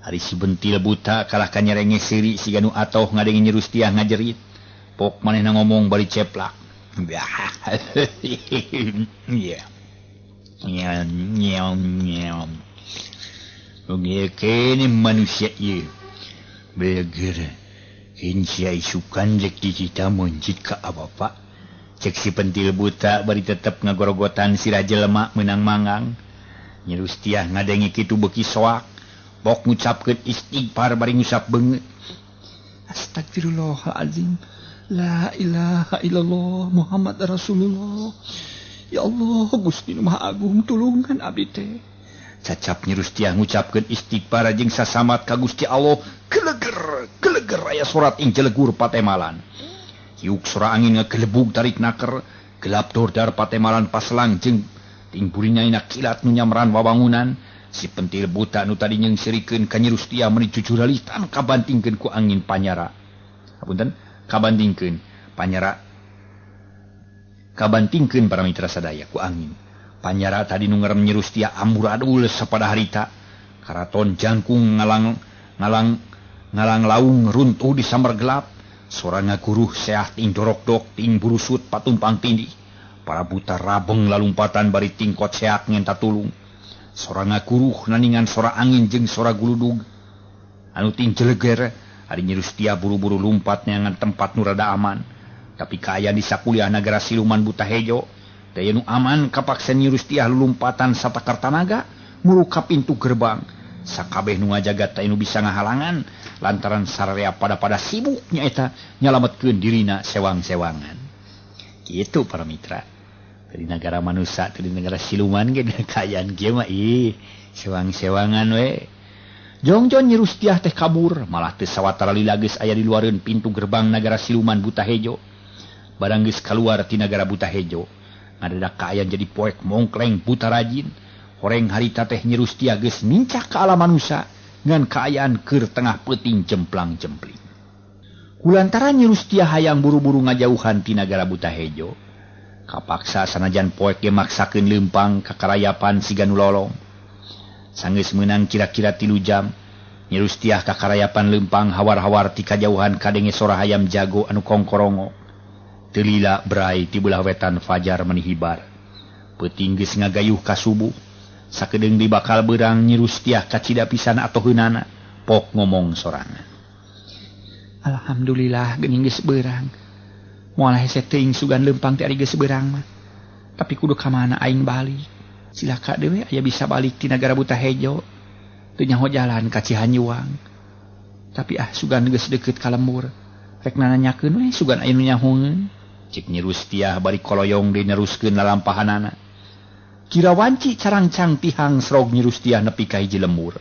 Ari si bentil buta kalah ka nyerenge seuri siga nu atoh ngadenge Nyi Rustiah ngajerit. Pok manehna ngomong bari ceplak. Yeah. Nyam nyam. Oge kene manusia ieu. Beleger. Sia isukan jek cicita mencit ka bapak. Cek si pentil buta bari tetep ngagorogotan si raja lemak menang mangang. Nyi Rustiah ngadenge kitu beuki soak. Bok ngucapkeun istighfar bari ngusap beungeut. Astagfirullahalazim. La ilaha illallah Muhammad Rasulullah. Ya Allah, Gusti Nu Maha Agung, tulungan abdi teh. Cacap Nyi Rustiah ngucapkeun istighfar jeung sasamat ka Gusti Allah, keleger, keleger aya surat ing jelegur patemalan. Hiuk sora angin ngagelebug tarik naker, gelap dordar patemalan paslang jeung ting burina kilat nu nyamran wawangunan. Si pentil buta nu tadi nyeungseurikeun ka Nyi Rustiah meuni cucuralitan kabantingkeun ku angin panyara. Hapunten, kabandingkeun panyara kabantingkeun para mitra sadaya ku angin. Panyara tadi nu ngerem Nyi Rustiah amburadul sapada harita. Karaton jangkung ngalang ngalang ngalang laung runtuh di samar gelap. Sora ngaguruh seah ting dorokdok ting burusut patumpang tindih. Para buta rabeng lalumpatan bari tingkot seak ngenta tulung. Sora ngaguruh naningan sora angin jeung sora guludug anu ting jeleger. Ari Nyi Rustiah buru-buru lumpat neangan tempat nu rada aman. Tapi kaayaan di sakuliah nagara siluman Buta Hejo daya nu aman kapaksa Nyi Rustiah lumpatan satakar tanaga muruk ka pintu gerbang. Sakabeh nu ngajaga teh nu bisa ngahalangan lantaran sararea pada-pada sibuk nyaeta nyalametkeun dirina sewang-sewangan. Kitu para mitra. Dari nagara manusa dari nagara siluman ge kaayaan kieu mah ih sewang-sewangan we. Jongjon Nyi Rustiah teh kabur malah teu sawatara lila geus aya di luareun pintu gerbang nagara siluman Buta Hejo. Barang geus kaluar ti nagara Buta Hejo ngadadak kaayaan jadi poek mongkleng buta rajin. Horeng harita teh Nyi Rustiah geus nincak ka alam manusa ngan kaayaan keur tengah peuting jemplang-jempling. Kulantaran Nyi Rustiah hayang buru-buru ngajauhan ti nagara Buta Hejo, kapaksa sanajan poek ge maksakeun leumpang ka karayapan siga nu lolong. Sanggeus meunang kira-kira 3 jam, Nyi Rustiah ka karayapan leumpang hawar-hawar ti kajauhan kadenge sora hayam jago anu kongkorongo. Teu lila brai ti beulah wetan fajar meni hibar. Peuting geus ngagayuh ka subuh. Sakedeung di bakal beurang Nyi Rustiah kacida pisan atoheunana, pok ngomong sorangan. Alhamdulillah geuning geus beurang. Moal hese teuing sugan leumpang teh ari geus beurang mah. Tapi kudu ka mana aing balik? Silaka deui aya bisa balik ti nagara Buta Hejo. Teu nyaho jalan ka Cihanyuang. Tapi ah sugan geus deukeut ka lembur. Rek nanyakeun we sugan aya nu nyahoeun. Cek Nyi Rustiah bari koloyong deui neruskeun lalampahanana. Kira wanci carangcang tihang srog Nyi Rustiah nepi ka hiji lembur.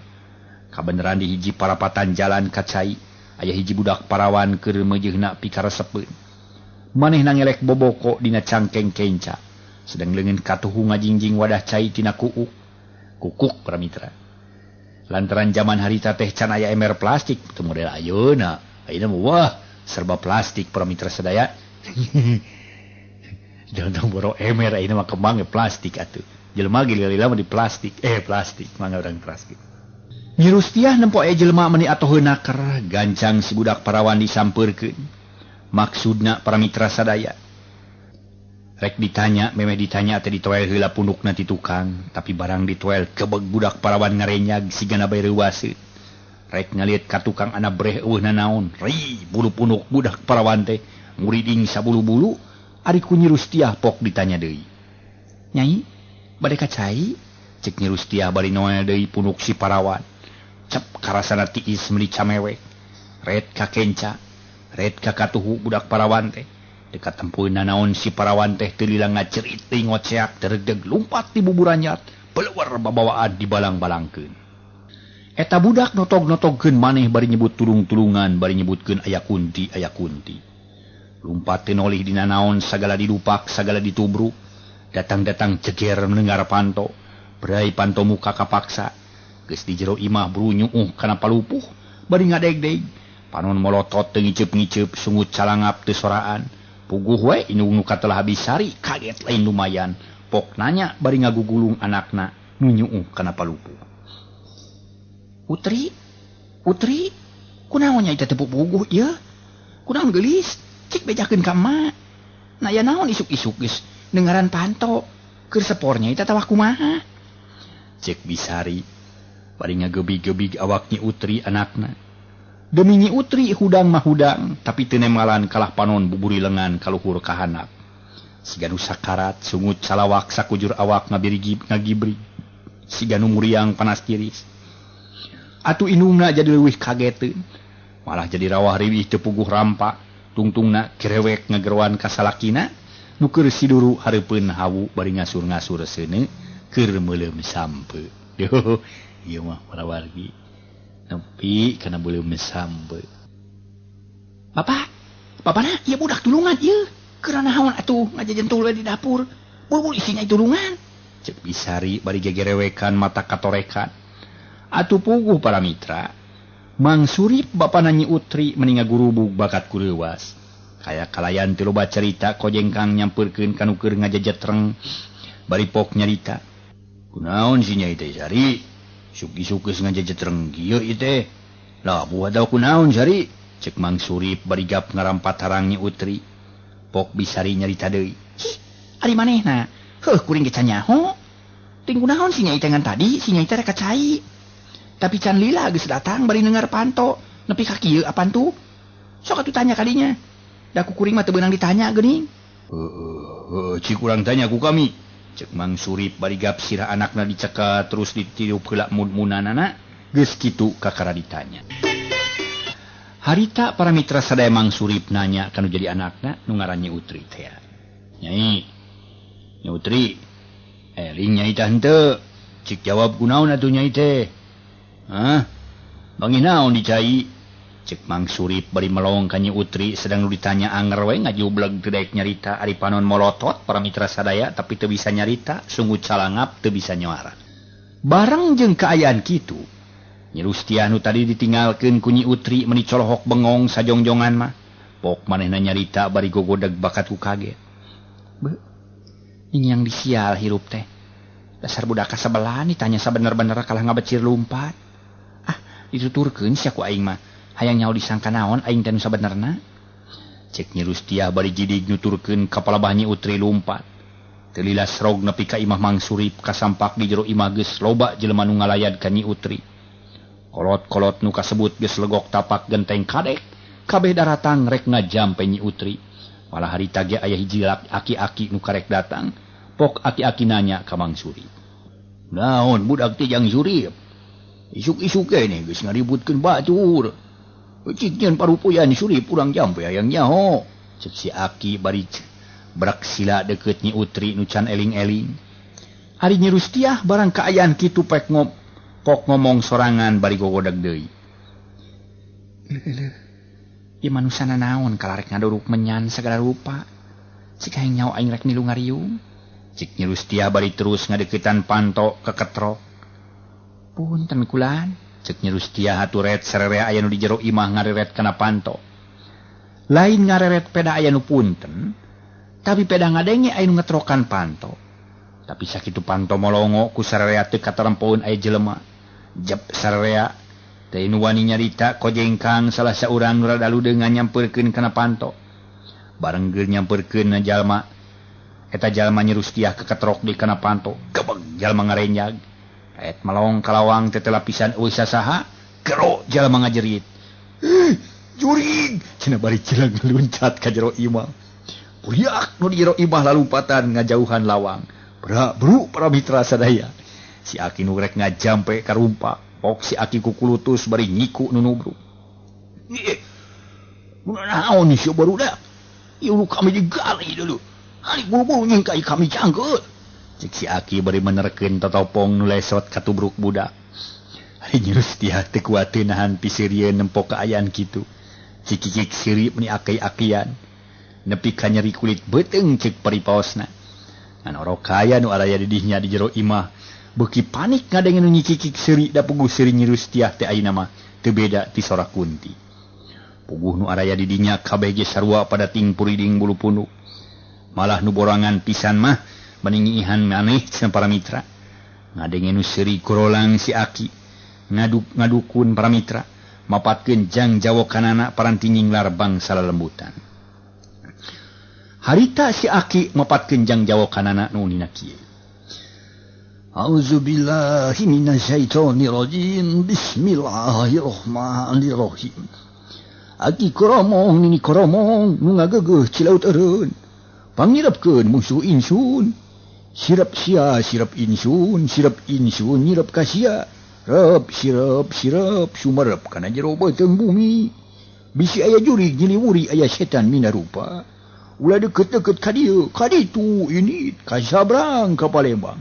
Kabeneran di hiji parapatan jalan ka cai, aya hiji budak parawan keur meujeuhna pikaresepeun. Manehna ngelek boboko dina cangkeng kenca. Sedang leungeun katuhu ngajingjing wadah cai tina kuuk. Kukuk para mitra. Lantaran zaman harita teh can aya ember plastik, teu model ayeuna. Ayeuna mah wah, serba plastik para mitra sadaya. Jangan boro ember ayeuna mah kembang plastik atuh. Jelema ge lila mah di plastik. Plastik mangga urang plastik. Nyi Rustiah nempo aya jelema meuni atoheun naker, gancang si budak parawan disampeurkeun. Maksudna para mitra sadaya. Rek ditanya, memeh ditanya teh ditoel heula pundukna ti tukang, tapi barang ditoel kebeg budak parawan ngarenyag sigana bae reuwaseun. Rek ngaliet ka tukang ana breh eueuh nanaon, ri bulu punduk budak parawan teh muriding sabulu-bulu, ari ku Nyi Rustiah pok ditanya deui. Nyai, bade ka cai? Cek Nyi Rustiah bari noel deui punduk si parawan. Cep karasana tiis meuli camewek. Ret ka kenca, ret ka katuhu budak parawan teh. Dekat tempuh nanaon si parawan teh teu lila ngacerit teuing ngoceak teredeg lumpat di buburanyat peleueur babawaan dibalang-balangkeun. Eta budak notog-notogkeun maneh bari nyebut tulung-tulungan bari nyebutkeun aya kunti aya kunti. Lumpat teu nolih dina naon sagala didupak sagala ditubruk. Datang-datang ceger mendengar panto. Berai panto muka kapaksa. Geus di jero imah brunyuuh kana palupuh bari ngadegdeg. Panon molotot teu ngiceup-ngiceup sungut calangap teu soraan. Puguh we indung nu katelah bisari kaget lain lumayan. Pok nanya bari ngagugulung anakna nu nyuuh kana palupuh. Putri, Putri, kunaon nya teh puguh ieu? Kunaon geulis? Cik bejakeun ka emak. Na aya naon isuk-isuk geus dengaran panto. Keur sepornya eta tawah kumaha? Cek bisari bari ngagebig-gebig awak Nyi Utri anakna. Demi Nyi Utri hudang mah hudang, tapi teu nemalan kalah panon buburi lengan kaluhur kahanap. Siga nu sakarat, sungut calawak sakujur awak ngabirigib ngagibrig. Siga nu muriang panas tiris. Atuh indungna jadi leuwih kageteun. Malah jadi rawah riwih teu puguh rampa, tungtungna kerewek ngageroan ka salakina nu keur siduru hareupeun hawu bari ngasur-ngasur seuneu keur meuleum sampe. Duh, ieu mah parawargi. Nepi kana beuleum sampe. Bapak, bapana ieu budak tulungan ieu. Keur naon atuh ngajajan tuluy di dapur. Buru-buru isinya tulungan. Cek bisari bari gegerewekan mata katorekan. Atuh puguh para mitra. Mang Surip bapana Nyi Utri meni ngagurubug bakat ku leuwas. Kaya kalayan teu loba carita kojengkang nyampeurkeun ka nu keur ngajajetreng bari pok nyarita. Kunaon si Nyai teh Sari? Isuk-isuk geus ngajajetreng kieu ieu teh. Lah buah daw kunaon Sari? Cek Mang Surip bari gap ngarampat harang Nyi Utri. Pok bisari nyarita deui. Hih, ari manehna? Heuh kuring ge can nyaho. Ting kunaon si Nyai teh ngan tadi si Nyai teh rek ka cai. Tapi can lila geus datang bari nengar panto nepi ka kieu apan tuh? Sok atuh tanya kadinya. Da ku kuring mah teu beunang ditanya geuning. Heuh, cik urang tanya ku kami. Cek Mang Surip bari gap sirah anakna diceka terus ditiup heula mud-munanana geus kitu kakara ditanya. Harita para mitra sadaya Mang Surip nanya kanu jadi anakna nu ngaran Nyi Utri teh. Nyai, Nyi Utri, eling Nyai tah henteu? Cik jawab kunaon atuh Nyai teh? Hah? Bangi naon dicai? Cek Mang Surip bari melong ka Nyi Utri sedang nu ditanya anger we ngajubleg teu daek nyarita ari panon molotot para mitra sadaya tapi teu bisa nyarita sungguh calangap teu bisa nyuara. Bareng jeung kaayaan kitu Nyi Rustiah nu tadi ditinggalkeun ku Nyi Utri meuni colohok bengong sajongjongan mah. Pok manehna nyarita bari gogodeg bakat ku kaget. Beuh, ini yang disial hirup teh. Dasar budak kasebelan ditanya sabener-bener kalah ngabecir lumpat. Ah, dituturkeun sia ku aing mah. Hayang nyaho disangka naon aing teh nu sabenerna. Cek Nyi Rustiah bari jidig nuturkeun ka palabah Nyi Utri lumpat. Teu lila srog nepi ka imah Mang Surip kasampak di jero imah geus loba jelema nu ngalayad ka Nyi Utri. Kolot-kolot nu kasebut geus legok tapak genteng kadek, kabeh daratang rek ngajampe Nyi Utri. Malah harita ge aya hiji aki-aki nu karek datang, pok aki-aki nanya ka Mang Surip. Naon budak teh jang Surip? Isuk-isuk keneh geus ngaributkeun batur. Cik nyeun parupuyan Surip urang jampe hayang nyaho. Cek si aki bari brak sila deukeut Nyi Utri nu can eling-eling. Ari Nyi Rustiah barang kaayaan kitu pek pok ngomong sorangan bari gogodeg deui. Leuh, ieu manusana naon kalarek ngaduruk menyan sagala rupa. Cik hayang nyaho aing rek milu ngariung. Cik Nyi Rustiah bari terus ngadeuketan panto keketrok. Punten kulan, cek Nyi Rustiah haturet sarerea aya nu di jero imah ngareret kana panto. Lain ngareret peda aya nu punten, tapi peda ngadenge aya nu ngetrokan panto. Tapi sakitu panto molongo ku sararea teu katarempoeun aya jelema. Jep sararea teh nu wani nyarita kojengkang salah saurang nu rada ludeung nyampeurkeun kana panto. Bareng geur nyampeurkeun na jalma eta jalma Nyi Rustiah keketrok di kana panto. Gebeg jalma ngarenjag. Et melong kalawang teh lapisan eueuh sasaha, gero jalma ngajerit. Jurig cenah bari cilang luncat ka jero imah. Buriak nu di jero imah lalumpatan ngajauhan lawang. Bra bru para mitra sadaya. Si Aki nu rek ngajampe ka rumpak, pok si Aki kukulutus bari nyiku nu nubruk. Naon sia barudak? Ieu nu kami digali dulu. Hari buru-buru nyingkai kami jangkeut. Cek si Aki bari menerkeun totopong nu lesot katubruk budak. Ari Nyi Rustiah teu kuateun nahan piseurieun nempo kaayaan kitu. Cikikik seuri meni aki-akian. Nepi ka nyeri kulit beuteung cek paripaosna. Ngan orok kaya nu araya di dinya di jero imah beuki panik ngadenge nu nyikikik seuri da puguh seuri Nyi Rustiah teh ayeuna mah teu beda ti sora kunti. Puguh nu araya di dinya kabeh ge sarua pada ting puriding bulu punduk. Malah nu borangan pisan mah meningihan maneh cenah para mitra. Ngadenge nu seuri gorolang si Aki ngaduk-ngadukun para mitra mapatkeun jang jawokanana paranti nyinglar bangsa lelembutan. Harita si Aki mapatkeun jang jawokanana nu unina kieu. Auzubillahi minasyaitonirrajim. Bismillahirrahmanirrahim. Aki koromong nini koromong nu ngageugeuh cilaut eureun. Pangirepkeun musuh insun. Sirep sia sirep insun, sirep insun nyirep ka sia. Rep sirep sirep sumerep kana jero beuteung bumi. Bisi aya jurig nyiliwuri aya setan minarupa. Ulah deket-deket ka dieu, ka ditu ini ka sabrang ka Palembang.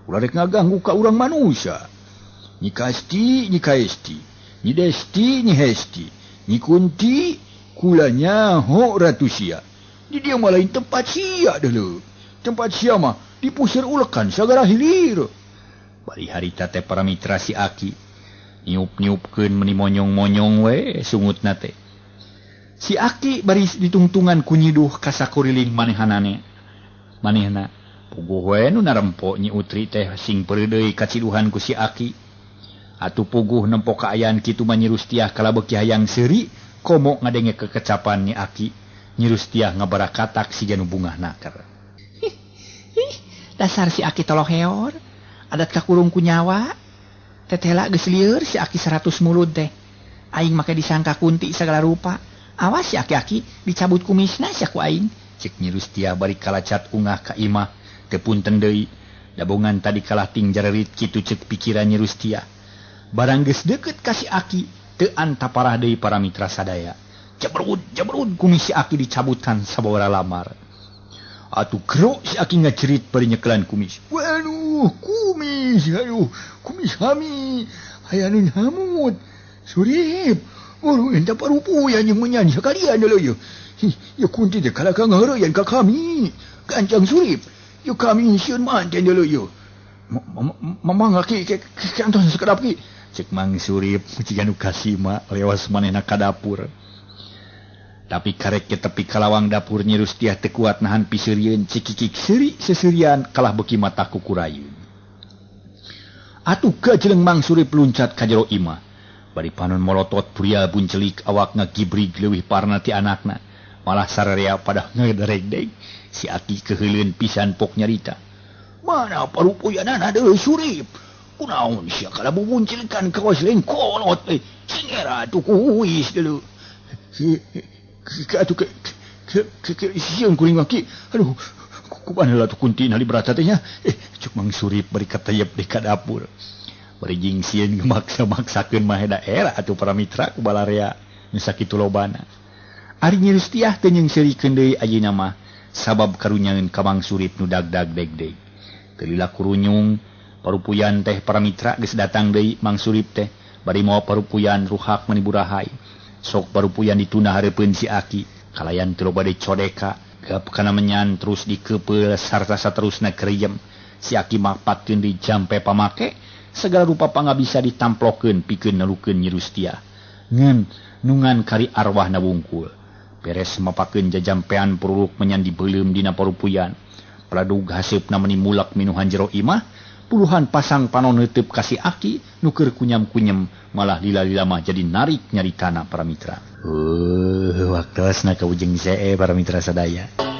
Ulah rek ngaganggu ka urang manusia. Nyi Kasti, Nyi Kaesti, Nyi Desti, Nyi Hesti, Nyi Kunti, kula nyaho ratu sia. Di dieu mah lain tempat sia deuleu. Tempat sia mah dipusir ulekan sagala hilir. Bari harita teh para mitra si Aki niup-niupkeun meni monyong-monyong we sungutna teh. Si Aki baris ditungtungan ku nyiduh ka sakuriling manehanane. Manehna puguh we nu narempo Nyi Utri teh sing peureudeuy kaciduhan ku si Aki. Atuh puguh nempo kaayaan kitu mah Nyi Rustiah kalabeuki hayang seuri komo ngadenge kekecapan Nyi Aki. Nyi Rustiah ngabarakatak siga nu bungah naker. Ih, dasar si Aki toloheor, adat kakurung ku nyawa. Tetela geus lieur si Aki 100 mulut teh. Aing make disangka kunti sagala rupa. Awas si aki-aki dicabut kumisna sia ku aing. Cek Nyi Rustiah bari kalacat ungah ka imah teu punten deui. Dabongan tadi kalah ting jarerit kitu cek pikiran Nyi Rustiah. Barang geus deukeut ka si Aki teu antaparah deui para mitra sadaya. Jebrud jebrud kumis si Aki dicabutan sababaraha lamar. Atuh gero si Aki ngajerit bari nyekelan kumis. Waduh, kumis, aduh, kumis hami, aya nu hamut. Surip, buru enta parupuyan jeung menyan sakalian deuleu ieu. Ieu kunti teh kalah ka ngaheureuyan ka kami. Gancang surip, ieu kami sieun manten deuleu ieu. Mamang aki ke antos sakedap ki. Cek Mang Surip jiga nu kasima lewas manehna ka dapur. Tapi karek ke tepi kalawang dapur Nyi Rustiah teu kuat nahan piseurieun cikikik seuri seserian kalah beuki mata kukurayun. Atuh gajeleng Mang Surip luncat ka jero imah. Bari panon molotot pria buncelik awak ngagibrig leuwih parna ti anakna. Malah sararea pada ngederegdeg. Si Aki keheuleun pisan pok nyarita. Mana parupuyanana deui Surip? Kunaon sia kalah bubuncilikan kawas lain kolot eh. Singera atuh kuhuis deuleu. Atuh ke sieun kuring mah ki. Aduh, kumaha lah tuh kunti nali berata teh nya. Cuk Mang Surip bari katayep di ka dapur. Bari jeung sieun maksa-maksakeun mah daerah atuh para mitra ku balarea nu sakitu lobana. Ari Nyi Rustiah teu nyeungseurikeun deui ayeuna mah sabab karunyaeun ka Mang Surip nu dag-dag deg-deg. Teu lila kurunyung parupuyan teh para mitra geus datang deui Mang Surip teh bari mawa parupuyan ruhak mani burahai. Sok parupuyan ditunda hareupeun si Aki kalayan teu loba dicodeka gap kana menyan terus dikepeul sarta saterusna keriem. Si Aki mapatkeun di jampe pamake segala rupa pangabisa ditamplokeun pikeun nelukeun Nyi Rustiah. Ngan nungan kari arwahna wungkul. Beres mapakeun jajampean puruluk menyan dibeuleum dina parupuyan. Pladug haseupna meni mulak minuhan jero imah, puluhan pasang panon heuteub ka si Aki nu keur kunyam-kunyem malah lila-lila mah jadi narik nyaritana para mitra. Waktosna ka ujung see para mitra sadaya.